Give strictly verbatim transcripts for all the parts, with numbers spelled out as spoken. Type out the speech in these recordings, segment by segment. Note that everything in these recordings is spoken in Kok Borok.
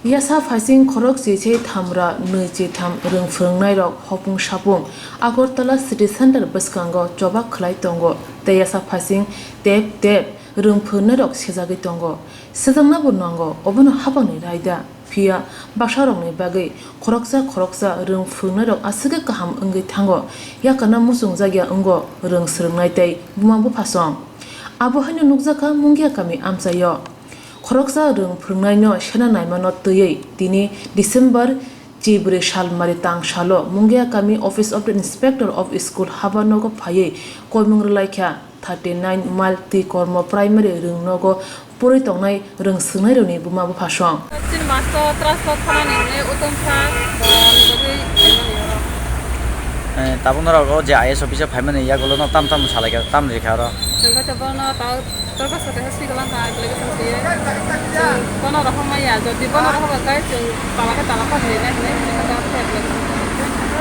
Yasa phaising khorok chi se thamra nwi chi tham rwng phwrwngnairok hopung sapung Agartala City Center bwskango choba khwlai tongo tei yasa phaising tep tep rwng phwrwngnairok sejagwi tongo. Sejaknabo nango, obono hapangni raida. Phiya baksarokni bagwi khoroksa khoroksa rwng phwrwngnairok aswk kaham wngwi thango, yakano muchungjakya wngo rwng swrwngnai tei buma buphasong. Abo haino nukjakha Mungia kami amchaio. Khoroksa rwng phwrwngnaino sena naimano twiwi tini December chibrwi salmari tang salo Mungia kami Office of the Inspector of School haba nogo phaiwi koimung rwlaikha. Thirty nine mile Twi Kormo Primary rwng nogo pori tongnai rwng swngnairokni buma buphasong. Chini master transfer khanani hwnwi utung kha, bo ni bagwi khaimani oro. Eh, tabuk norok o je I A S office o phaimani yagulo no tam tam salai kha, tam rikha oro. Chwng khe bono ta torka sate hospital ang kha, application khaye. Chwng bono rohor maya, jodi bono rohor kha, chwng tala khe tala kha hinwi nai hinwi hinwi kha, application khaye.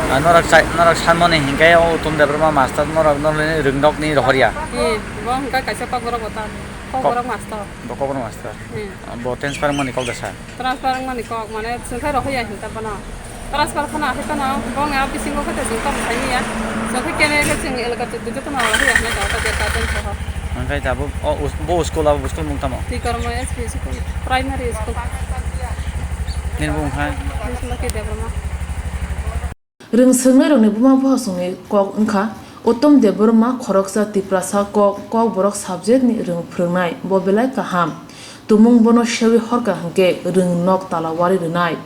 Ah, norok sai, norok sanmani hinkhe o Uttom Debbarma master norok norokni rwngnokni rohorya. Hmm, bo hwnkha kaisa kokborok bo ta, kokborok master. Bo kokborok master. Hmm. Bo transfer wngmani kok da sa? Transfer wngmani kok, mane, chwng khe rohorya hinta bono. Transfer khana hai khana, bo wngya bisingo khe chwng tamo saimanya. Chwng khe kene khe chwng elaka chwng jotono rohorya hinwi jaga ta jeta tei soho. Hwnkhe da bo, o, us-, bo school abo school mung tamo? Twi Kormo S P school, primary school. Nini bo wngkha? Nini bo khe Debbarma. Rwng swngnairokni buma buphasongni kok wngkha Uttom Debbarma, khoroksa Tiprasa kok, kokborok subjectni rwng phwrwngnai, bo belai kaham. Tumung bono sewi horkha hwnkhe rwng nok talawari rwnai.